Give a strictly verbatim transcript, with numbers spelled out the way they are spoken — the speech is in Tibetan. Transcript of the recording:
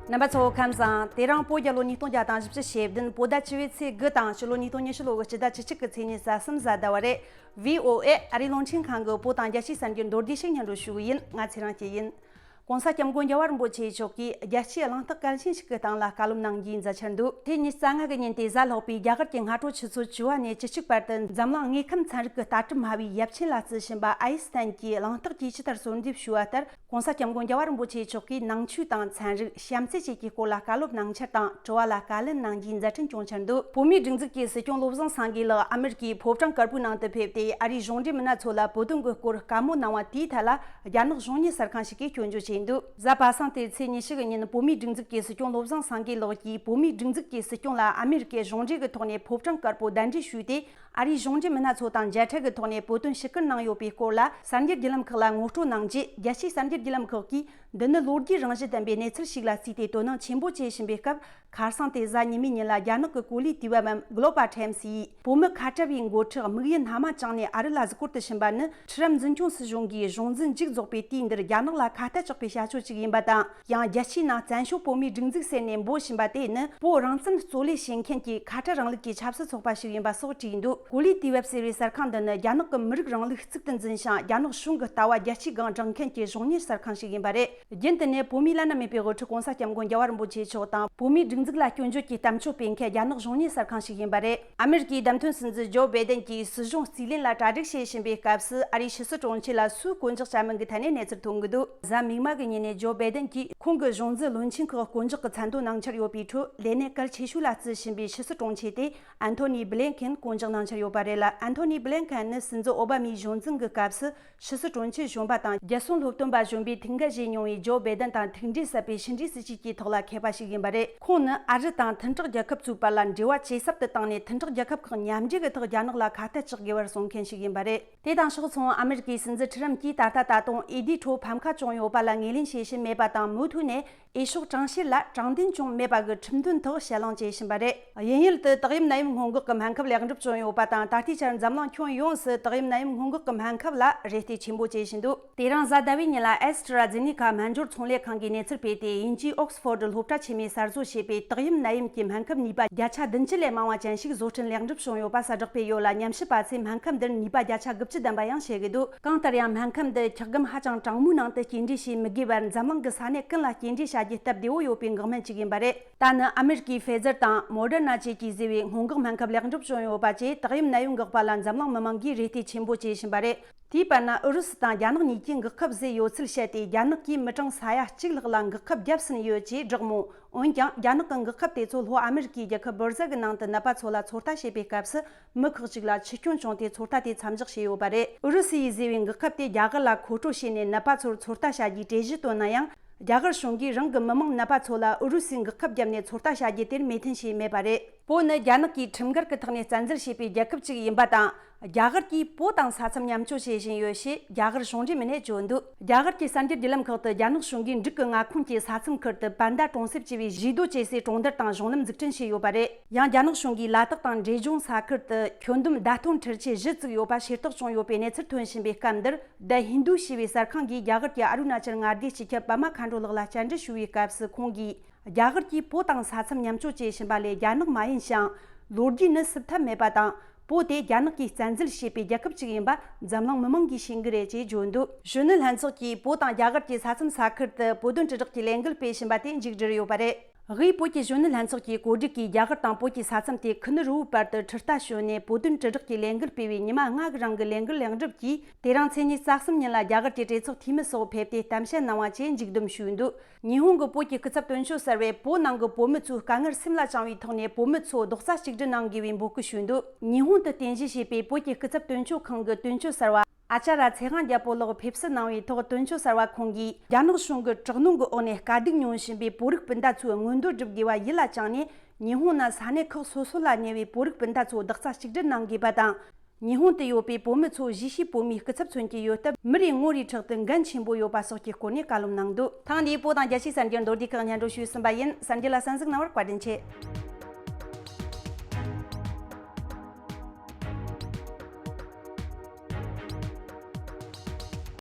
རྣམ་པ་ཚོ་ཁམས་བཟང་། དེ་རིང་བོད་རྒྱལ་ལོ་ཉིས་སྟོང་བརྒྱ་དང་བཞི་བཅུ་ཞེ་བདུན་བོད་ཟླ་བཅུ་པའི་ཚེས་དགུ་དང་ཕྱི་ལོ་ཉིས་སྟོང་ཉི་ཤུ་ལོ་གི་སྤྱི་ཟླ་བཅུ་གཅིག་གི་ཚེས་ཉི་ཤུ་རྩ་གསུམ་གཟའ་ཟླ་བ་རེད། བྷི་ཨོ་ཨེ་ཨ་རིའི་རླུང་འཕྲིན་ཁང་གི་བོད་དང་རྒྱལ་སྤྱིའི་གསར་འགྱུར་མདོར་བསྡུས་ཤིག་སྙན་སྒྲོན་ཞུ་གི་ཡིན། ང་ཚེ་རིང་སྐྱིད་ཡིན། ྋགོང་ས་ྋསྐྱབས་མགོན་རྒྱལ་བ་རིན་པོ་ཆེ་མཆོག་གིས་རྒྱལ་སྤྱིའི་གླེང་སྟེགས་གལ་ཆེན་ཞིག་གི་སྟེང་ལ་བཀའ་སློབ་གནང་རྒྱུའི་མཛད་འཆར་འདུག་དེ་ཉིས་རྩ་ལྔ་གི་ཉིན་ཏེ་གཟའ་ལྷག་པའི་རྒྱ་གར་གྱི་སྔ་དྲོ་ཆུ་ཚོད་བཅུ་པ་ནས་བཅུ་གཅིག་བར་དུ་འཛམ་གླིང་དངོས་ཁམས་ཚན་རིག་གི་ལྟ་གྲུབ་སྨྲ་བའི་ཡབ་ཆེན་ལ་བརྩི་བཞིན་པ་ཨའི་སི་ཐན་གྱིས་གླེང་སྟེགས་ཀྱིས་ཇི་ལྟར་གསོལ་འདེབས་ཞུས་པ་ལྟར། ྋགོང་ས་ྋསྐྱབས་མགོན་རྒྱལ་བ་རིན་པོ་ཆེ་མཆོག་གིས་ནང་ཆོས་དང་ཚན་རིག་བྱམས་བརྩེ་བཅས་ཀྱི་སྐོར་ལ་བཀའ་སློབ་གནང་འཆར་དང་དྲི་བ་ལ་བཀའ་ལན་གནང་རྒྱུའི་མཛད་འཕྲིན་སྐྱོང་འཆར་འདུག་བོད་མིའི་སྒྲིག་འཛུགས་ཀྱི་སྲིད་སྐྱོང་བློ་བཟང་སེང་གེ་ལགས་ཨ་མེ་རི་ཀའི་ཕོ་བྲང་དཀར་པོའི་ནང་དུ་ཕེབས་ཏེ་ཨ་རིའི་གཞུང་འབྲེལ་མི་སྣ་ཚོ་ལ་བོད་དོན་གྱི་སྐོར་བཀའ་མོལ་གནང་བ་དེའི་ཐད་ལ་རྒྱ་ནག་གཞུང་གཉེར་གསར་ཁང་ཞིག་གིས་སྐྱོན་བརྗོད་བྱས་འདུག་གཟའ་པ་སངས་ཏེ་ཚེས་ཉི་ཤུ་གི་ཉིན་བོད་མིའི་སྒྲིག་འཛུགས་ཀྱི་སྲིད་སྐྱོང་བློ་བཟང་སེང་གེ་ལགས་ཀྱིས་བོད་མིའི་སྒྲིག་འཛུགས་ཀྱི་སྲིད་སྐྱོང་ལ་ཨ་མེ་རི་ཀའི་གཞུང་འབྲེལ་གྱི་ཐོག་ནས་ཕོ་བྲང་དཀར་པོ་གདན་འདྲེན་ཞུས་ཏེ། ཨ་རིའི་གཞུང་འབྲེལ་མི་སྣ་ཚོ་དང་མཇལ་འཕྲད་ཀྱི་ཐོག་ནས་བོད་དོན་ཞུ་སྐུལ་གནང་ཡོད་པའི་སྐོར་ལ་གསར་འགྱུར་བརྒྱུད་ལམ་ཁག་ལ་ངོ་སྤྲོད་གནང་རྗེས། རྒྱལ་སྤྱིའི་གསར་འགྱུར་བརྒྱུད་ལམ་ཁག་གིས་འདི་ནི་ལོ་རྒྱུས་རང་བཞིན་ལྡན་པའི་གནས་ཚུལ་ཞིག་ལ་བརྩིས་ཏེ་དོ་སྣང་ཆེན་པོ་བྱེད་བཞིན་པའི་སྐབས། ཁ་སང་སྟེ་གཟའ་ཉི་མའི་ཉིན་ལ་རྒྱ་ནག་གི་གོ་ལའི་དུས་བབ་མམ་Global Times་ཡིས་བོད་མི་ཁ་བྲལ་བའི་མགོ་ཁྲིད་དམིགས་ཡུལ་སྣ་མང་བཅངས་ནས་ཨ་རི་ལ་གཟིགས་སྐོར་དུ་ཕྱིན་པ་ནི་ཁྲི་རབས་འཛིན་སྐྱོང་སྲིད་གཞུང་གིས་གཞུང་འཛིན་མཇུག་རྫོགས་པའི་དུས་འདིར་རྒྱ་ནག་ལ་ཁ་གཏད་གཅོག་པའི་བྱ་སྤྱོད་ཅིག་ཡིན་པ་དང་། ཡང་རྒྱལ་སྤྱིའི་ནང་བཙན་བྱོལ་བོད་མིའི་སྒྲིག་འཛུགས་ཟེར་ནས་འབོད་བཞིན་པ་དེ་ནི་བོད་རང་བཙན་རྩོད་ལེན་བྱེད་མཁན་གྱི་ཁ་བྲལ་རིང་ལུགས་ཀྱི་ཆབ་སྲིད་ཚོགས་པ་ཞིག་ཡིན་པ་སོགས་བྲིས་འདུག་གོ་ལའི་དུས་བབ་ཟེར་བའི་གསར་ཁང་འདི་ནི་རྒྱ་ནག་གི་མི་རིགས་རིང་ལུགས་གཙིགས་དུ་འཛིན་ཞིང་རྒྱ་ནག་གཞུང་གི་ལྟ་བ་རྒྱལ་སྤྱིའི་སྒང་བསྒྲགས་མཁན་གྱི་གཞུང་གཉེར་གསར་ཁང་ཞིག་ཡིན་པ་རེད། རྒྱུན་དུ་ནས་བོད་མིའི་བླ་ན་མེད་པའི་དབུ་ཁྲིད་ྋགོང་ས་ྋསྐྱབས་མགོན་རྒྱལ་བ་རིན་པོ་ཆེ་མཆོག་དང་བོད་མིའི་སྒྲིག་འཛུགས་ལ་སྐྱོན་བརྗོད་ཀྱི་གཏམ་བརྗོད་སྤེལ་མཁན་རྒྱ་ནག་གཞུང་གཉེར་གསར་ཁང་ཞིག་ཡིན་པ་རེད། ཨ་མེ་རི་ཀའི་བདམས་ཐོན་སྲིད་འཛིན་ཇོ་བྷའི་ཌེན་གྱིས་སྲིད་གཞུང་རྩིས་ལེན་ལ་གྲ་སྒྲིག་བྱེད་བཞིན་པའི་སྐབས་སུ། ཨ་རིའི་ཕྱི་སྲིད་དྲུང་ཆེ་ལ་སུའི་བསྐོ་འཇོག་བྱ་མིན་གྱི་ཐད་ནས་གནས་ཚུལ་ཐོན་གྱི་འདུག་གཟའ་མིག་དམར་གྱི་ཉིན་ནས་ཇོ་བྷའི་ཌེན་གྱིས་ཁོང་གི་གཞུང་འཛིན་བློན་ཆེན་ཁག་བསྐོ་འཇོག་གི་མཚན་ཐོ་གནང་འཆར་ཡོད་པའི་ཁྲོད། ལས་གནས་གལ་ཆེ་ཤོས་ལ་བརྩི་བཞིན་པའི་ཕྱི་སྲིད་དྲུང་ཆེ་དེ་ཨན་ཐོ་ནི་བྷི་ལིན་ཁེན་བསྐོ་འཇོག་གནང་འཆར་ཡོད་པ་རེད་ལ། ཨན་ཐོ་ནི་བྷི་ལིན་ཁེན་ནི་སྲིད་འཛིན་ཨོ་བྷ་མའི་གཞུང་འཛིན་གྱི་སྐབས་སུ། ཕྱི་སྲིད་དྲུང་ཆེ་གཞོན་པ་དང་རྒྱལ་སྲུང་སློབ་སྟོན་པ་གཞོན་པའི་ཐུགས་འགན་བཞེས་མྱོང་བའི་ཇོ་བྷའི་ཌེན་དང་ཐུགས་འདྲིས་ཟབ་པའི་ཕྱི་འབྲེལ་སྲིད་ཇུས་ཀྱི་ཐོག་ལ་མཁས་པ་ཞིག་ཡིན་པ་རེད། ཁོང་ནི་ཨ་རི་དང་མཐུན་གྲོགས་རྒྱལ་ཁབ་ཚོའི་བར་ལ་འབྲེལ་བ་ཇེ་ཟབ་ཏུ་བཏང་ནས། མཐུན་གྲོགས་རྒྱལ་ཁབ་ཁག་མཉམ་འབྲེལ་གྱི་ཐོག་རྒྱ་ནག་ལ་ཁ་གཏད་གཅོག་དགོས་པར་གསུང་མཁན་ཞིག་ཡིན་པ་རེད། དེ་དང་ཕྱོགས་མཚུངས། ཨ་མེ་རི་ཀའི་སྲིད་འཛིན་ཁྲི་རམ་གྱིས་ད་ལྟ་ད་དུང་འོས་བསྡུའི་ཁྲོད་ཕམ་ཁ་བྱུང་ཡོད་པ་ལ་ངོས་ལེན་བྱེད་བཞིན་མེད་པ་དང་། མུ་མཐུད་ནས་འོས་ཤོག་གྲངས་བཤེར་ལ་དྲང་བདེན་བྱུང་མེད་པ་གི་ཁྲིམས་དོན་ཐོག་ཕྱིར་གླེང་བྱེད་བཞིན་པ་རེད། དབྱིན་ཡུལ་དུ་ཏོག་དབྱིབས་ནད་ཡམས་སྔོན་འགོག་གི་སྨན་ཁབ་ལེགས་འགྲུབ་བྱུང་ཡོད་པ་དང་། ད་ལྟའི་ཆར་འཛམ་གླིང་ཁྱོན་ཡོངས་སུ་ཏོག་དབྱིབས་ནད་ཡམས་སྔོན་འགོག་གི་སྨན་ཁབ་ལ་རེ་ལྟོས་ཆེན་པོ་བྱེད་བཞིན་འདུག་དེ་རིང་གཟའ་ཟླ་བའི་ཉིན་ལ་ཨེ་སི་ཊ་ར་ཛེ་ནེ་ཀ་སྨན་སྦྱོར་ཚོང་ལས་ཁང་གིས་གནས་ཚུལ་སྤེལ་ཏེ། དབྱིན་ཇིའི་ཨོག་སི་ཕོར་ཌི་སློབ་གྲྭ་ཆེན་མོས་གསར་བཟོ་བྱས་པའི་ཏོག་དབྱིབས་ནད་ཡམས་ཀྱི་སྨན་ཁབ་ནུས་པ་བརྒྱ་ཆ་བདུན་ཅུ་ལས་མང་བ་ཅན་ཞིག་བཟོ་སྐྲུན་ལེགས་འགྲུབ་བྱུང་ཡོད་པ་གསལ་བསྒྲགས་སྤེལ་ཡོད་ལ། ཉམས་ཞིབ་པ་ཚོས་སྨན་ཁབ་འདིར་ནུས་པ་བརྒྱ་ཆ་དགུ་བཅུ་ལྡན་པ་ཡང་བཤད་ཀྱི་འདུག་གང་ལྟར་ཡང་སྨན་ཁབ་འདི་འཁྱགས་སྒམ་ཧ་ཅང་གྲང་མོའི་ནང་དུ་སྐྱེལ་འདྲེན་བྱས་མི་དགོས་པར། འཛམ་གླིང་གི་ས་གནས་ཀུན་ལ་སྐྱེལ་འདྲེན་བྱ་རྒྱུའི་སྟབས་བདེ་བོ་ཡོད་པའི་འགག་སྨན་ཅིག་ཡིན་པ་རེད། ད་ནི་ཨ་མེ་རི་ཀའི་ཕེ་ཛར་དང་མོ་ཌར་ན་བཅས་ཀྱིས་བཟོས་པའི་སྔོན་འགོག་སྨན་ཁབ་ལེགས་འགྲུབ་བྱུང་ཡོད་པ་བཅས། ཏོག་དབྱིབས་ནད་ཡམས་འགོག་པ་ལ་འཛམ་གླིང་མི་མང་གིས་རེ་ལྟོས་ཆེན་པོ་བྱེད་བཞིན་པ་རེད། དེའི་བར་ན་ཨུ་རུ་སུ་དང་རྒྱ་ནག་གཉིས་ཀྱིས་འགོག་ཁབ་བཟོས་ཡོད་ཚུལ་བཤད་དེ། རྒྱ་ནག་གིས་མི་གྲངས་ས་ཡ་གཅིག་ལྷག་ལ་འགོག་ཁབ་བརྒྱབ་ཟིན་ཡོད་ཅེས་བསྒྲགས་མོད། འོན་ཀྱང་རྒྱ་ནག་གི་འགོག་ཁབ་དེ་ཚོ་ལྷོ་ཨ་མེ་རི་ཀའི་རྒྱལ་ཁབ་བོད་ཟླ་གི་ནང་དུ་ནད་པ་ཚོ་ལ་ཚོད་ལྟ་བྱེད་པའི་སྐབས་སུ། མི་ཁག་ཅིག་ལ་འཆི་སྐྱོན་བྱུང་སྟེ་ཚོད་ལྟ་དེ་མཚམས་འཇོག་བྱས་ཡོད་པ་རེད། ཨུ་རུ་སུ་ཡིས་བཟོས་པའི་འགོག་ཁབ་དེ་རྒྱ་གར་ལ་མཁོ་སྤྲོད་བྱས་ནས་ནད་པ་ཚོར་ཚོད་ལྟ་བྱ་རྒྱུའི་གྲོས་གཞི་བཏོན་ན་ཡང་། རྒྱ་གར་གཞུང་གིས་རང་གི་མི་མང་ནད་པ་ཚོ་ལ་ཨུ་རུ་སུའི་འགོག་ཁབ་བརྒྱབ་ནས་ཚོད་ལྟ་བྱ་རྒྱུ་དེར་མོས་མཐུན་བྱས་མེད་པ་རེད། བོད་ནི་རྒྱ་ནག་གིས་ཁྲིམས་འགལ་གྱི་ཐོག་ནས་བཙན་འཛུལ་བྱས་པའི་རྒྱལ་ཁབ་ཅིག་ཡིན་པ་དང་། རྒྱ་གར་གྱིས་བོད་དང་ས་མཚམས་མཉམ་སྤྱོད་བྱེད་བཞིན་ཡོད་ཞེས་རྒྱ་གར་གཞུང་འབྲེལ་མི་སྣས་བརྗོད་འདུག་རྒྱ་གར་གྱི་གསར་འགྱུར་བརྒྱུད་ལམ་ཁག་ཏུ་རྒྱ་ནག་གཞུང་གིས་འབྲུག་གི་མངའ་ཁོངས་ཀྱི་ས་མཚམས་ཁུལ་དུ་བན་ད་གྲོང་གསེབ་ཅེས་པའི་བཞི་རྡོ་བཅད་སའི་གྲོང་རྡལ་དང་གཞུང་ལམ་འཛུགས་སྐྲུན་བྱས་ཡོད་པ་རེད། ཡང་རྒྱ་ནག་གཞུང་གིས་ལ་དྭགས་དང་འབྲས་ལྗོངས་ས་ཁུལ་དུ་ཁྱོན་བསྡོམས་བརྡ་ཐོ་འཕྲུལ་ཆས་བཞི་བཙུགས་ཡོད་པ་ཤེས་རྟོགས་བྱུང་ཡོད་པའི་གནས་ཚུལ་ཐོན་བཞིན་པའི་སྐབས་འདིར། The Hindu ཞེས་པའི་གསར་ཁང་གིས་རྒྱ་གར་གྱི་ཨ་རུ་ན་ཅལ་མངའ་སྡེའི་སྤྱི་ཁྱབ་པདྨ་མཁའ་འགྲོ་ལགས་ལ་བཅར་འདྲི་ཞུ་བའི་སྐབས་སུ། ཁོང་གིས་རྒྱ་གར་གྱིས་བོད་དང་ས་མཚམས་མཉམ་སྤྱོད་བྱེད་བཞིན་པ་ལས་རྒྱ་ནག་མ་ཡིན་ཞིང་། ལོ་རྒྱུས་ནི་སུབ་ཐབས་མེད་པ་དང་། བོད་དེ་རྒྱ་ནག་གིས་བཙན་འཛུལ་བྱས་པའི་རྒྱལ་ཁབ་ཅིག་ཡིན་པ་འཛམ་གླིང་མི་མང་གིས་ཤེས་ཀྱི་རེད་ཅེས་བརྗོད་འདུག་གཞོན་ནུ་ལྷན་ཚོགས་ཀྱིས་བོད་དང་རྒྱ་གར་གྱི་ས་མཚམས་ས་ཁུལ་དུ་བོད་དོན་དྲིལ་བསྒྲགས་ཀྱི་ལས་འགུལ་སྤེལ་བཞིན་པ་དེ་མཇུག་བསྒྲིལ་ཡོད་པ་རེད། དབུས་བོད་ཀྱི་གཞོན་ནུ་ལྷན་ཚོགས་ཀྱིས་གོ་སྒྲིག་གིས་རྒྱ་གར་དང་བོད་ཀྱི་ས་མཚམས་དེ་ཁུ་ནུ་རི་བོའི་བར་དུ་འཕྲུལ་རྟ་བྱོན་ནས་བོད་དོན་དྲིལ་བསྒྲགས་ཀྱི་ལས་འགུལ་སྤེལ་བའི་ཉི་མ་ལྔ་གི་རིང་གི་ལས་འགུལ་ལེགས་འགྲུབ་ཀྱིས། དེ་རིང་ཚེས་ཉི་ཤུ་རྩ་གསུམ་ཉིན་ལ་རྒྱ་གར་གྱི་གྲོས་ཚོགས་འཐུས་མི་སོགས་ཕེབས་ཏེ་གཏམ་བཤད་གནང་བ་བཅས་མཇུག་བསྡོམས་ཞུས་འདུག་ཉི་ཧོང་གི་བོད་ཀྱི་སྐུ་ཚབ་དོན་གཅོད་གསར་བས་བོད་ནང་གི་བོད་མི་ཚོའི་དཀའ་ངལ་སེམས་ལ་བཅངས་པའི་ཐོག་ནས་བོད་མི་ཚོ་རྡོག་རྩ་གཅིག་སྒྲིལ་གནང་དགོས་པའི་འབོད་སྐུལ་ཞུས་འདུག་ཉི་ཧོང་དུ་རྟེན་གཞི་བྱས་པའི་བོད་ཀྱི་སྐུ་ཚབ་དོན་གཅོད་ཁང་གི་དོན་གཅོད་གསར་བ་ཨ་ཅཱ་ར་ཚེ་དབང་རྒྱལ་པོ་ལགས་ཕེབས་བསུ་གནང་བའི་ཐོག་དོན་གཅོད་གསར་བ་ཁོང་གིས། རྒྱ་ནག་གཞུང་གི་དྲག་གནོན་གྱི་འོག་ནས་དཀའ་སྡུག་མྱོང་བཞིན་པའི་བོད་རིགས་སྤུན་ཟླ་ཚོའི་མངོན་འདོད་སྒྲུབ་དགོས་པ་ཡིད་ལ་བཅངས་ནས། ཉི་ཧོང་ནང་ས་གནས་ཁག་སོ་སོ་ལ་གནས་པའི་བོད་རིགས་སྤུན་ཟླ་ཚོ་རྡོག་རྩ་གཅིག་སྒྲིལ་གནང་དགོས་པ་དང་། ཉི་ཧོང་དུ་ཡོད་པའི་བོད་མི་ཚོ་གཞིས་བྱེས་བོད་མིའི་སྐུ་ཚབ་མཚོན་གྱི་ཡོད་སྟབས། མི་རེ་ངོ་རེའི་ཕྲག་ཏུ་འགན་ཆེན་པོ་ཡོད་པ་སོགས་ཀྱི་སྐོར་ནས་བཀའ་སློབ་གནང་འདུག་ཐེངས་འདིའི་བོད་དང་རྒྱལ་སྤྱིའི་གསར་འགྱུར་མདོར་བསྡུས་ཁག་སྙན་སྒྲོན་ཞུས་ཟིན་པ་ཡིན། གསར་འགྱུར་ལ་གསན་གཟིགས་གནང་བར་བཀའ་དྲིན་ཆེ།